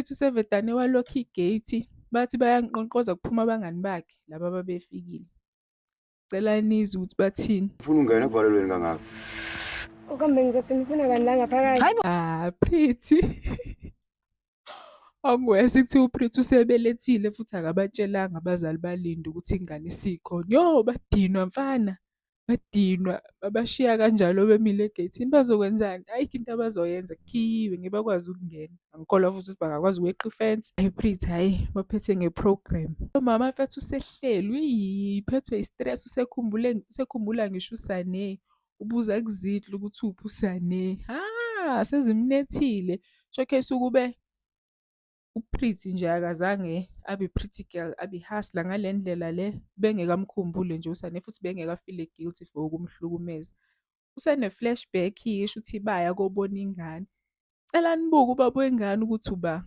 UPretty usevedane walokha i-gate, bathi bayanqonqoza kuphuma abangani bakhe laba ababefikile. Cela nizwe ukuthi bathini. Ufuna ungena ekuvalelweni kangaka. Ukambe ngizothi nifuna bani la ngaphakathi? Ah, Pretty. Angwese kuthiwa uPretty usebelethile futhi akabatshelanga abazali baLinda ukuthi ingane isikhona. Yo, badinwa mfana. Badinwa, babashiya kanjalo bemile egeyithini. Bazokwenzani? Ayikho into abazoyenza, kukhiyiwe ngeke bakwazi ukungena. Angikholwa futhi ukuthi bangakwazi ukweqa ifensi. Hhayi Pretty, hhayi baphethe nge-program. Umama mfethu usehleli, uphethwe i-stress, usekhumbule, usekhumbula ngisho uSane. Ubuza kuZidla ukuthi uphi uSane. Ha, sezimnethile. Showcase ukube uPretty nje akazange abe pretty girl, abe hustler ngale ndlela le, bengeke amkhumbule nje uSane futhi bengeke a-feel-e guilty for ukumhlukumeza. Usene-flashback-ke shuthi baya kobona ingane. Cela nibuke ubaba wengane ukuthi uba.